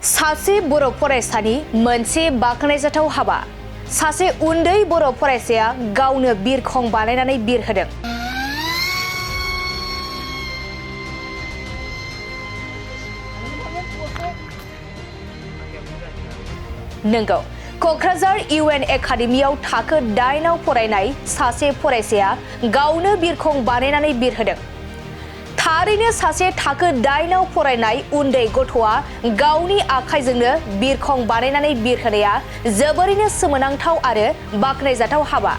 सासे बर' फरायसानि मोनसे बाख्नायजाथाव हाबा। सासे उन्दै बर' फरायसाया गावनो बिरखं बानायनानै बिरहोदों। नंगौ, क'क्राझार UN एकाडेमियाव थाखो 8 आव फरायनाय सासे फरायसाया गावनो बिरखं बानायनानै बिरहोदों। थारैनो सासे थाखो 8 आव फरायनाय उन्दै गथ'आ गावनि आखाइजोंनो बिरखं बानायनानै बिरहोनाया जोबोरैनो सोमोनांथाव आरो बाख्नायजाथाव हाबा।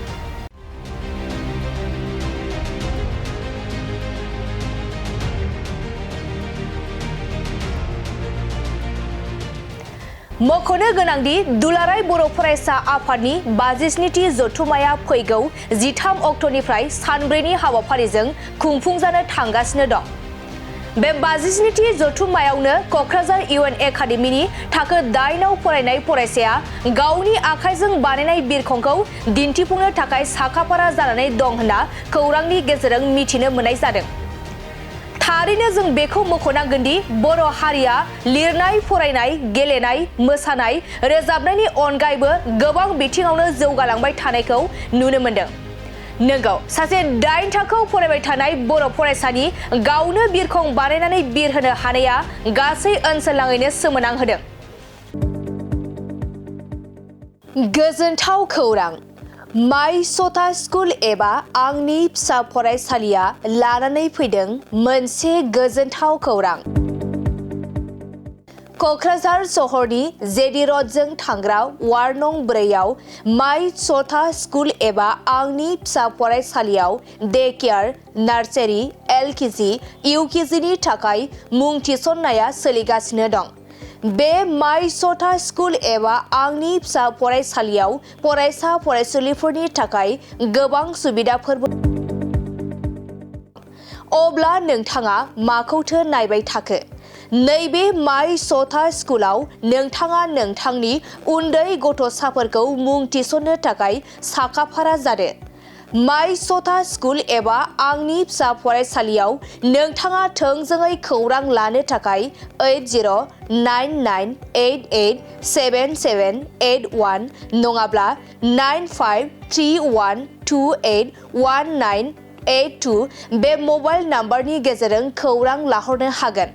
मख'नो गोनांदि दुलाराय बर' फरायसा आफादनि 52थि जथुम्माया फैगौ 13 अक्ट'निफ्राय सानब्रैनि हाबाफारिजों खुंफुंजानो थांगासिनो दं। बे 52थि जथुम्मायावनो क'क्राझार UN एकाडेमिनि थाखो 8 आव फरायनाय फरायसाया गावनि आखाइजों बानायनाय बिरखंखौ दिन्थिफुंनो थाखाय साखाफारा जानानै दं होनना खौरांनि गेजेरजों मिथिनो मोननाय जादों। थारैनो जों बेखौ मख'नांगोन दि बर' हारिया लिरनाय, फरायनाय, गेलेनाय, मोसानाय, रोजाबनायनि अनगायैबो गोबां बिथिङावनो जौगालांबाय थानायखौ नुनो मोनदों। नंगौ, सासे 8 थाखोआव फरायबाय थानाय बर' फरायसानि गावनो बिरखं बानायनानै बिरहोनो हानाया गासै ओनसोलनाङैनो सोमोनांहोदों। गोजोनथाव खौरां! माय सथा स्कुल एबा आंनि फिसा फरायसालिया लानानै फैदों मोनसे गोजोनथाव खौरां। क'क्राझार सहरनि जेडि र'डजों थांग्रा वार्ड नं 4 आव माय सथा स्कुल एबा आंनि फिसा फरायसालियाव डे केयार, नार्सारि, LKG, UKGनि थाखाय मुं थिसननाया सोलिगासिनो दं। बे माय सथा स्कुल एबा आंनि फिसा फरायसालियाव फरायसा फरायसुलिफोरनि थाखाय गोबां सुबिदाफोरबो। अब्ला नोंथाङा माखौथो नायबाय थाखो? नैबे माय सथा स्कुलाव नोंथाङा नोंथांनि उन्दै गथ'साफोरखौ मुं थिसननो थाखाय साखाफारा जादो। माय सथा स्कुल एबा आंनि फिसा फरायसालियाव नोंथाङा थोंजोङै खौरां लानो थाखाय 8099887781 नङाब्ला 9531281982 बे मबाइल नाम्बारनि गेजेरजों खौरां लाहरनो हागोन।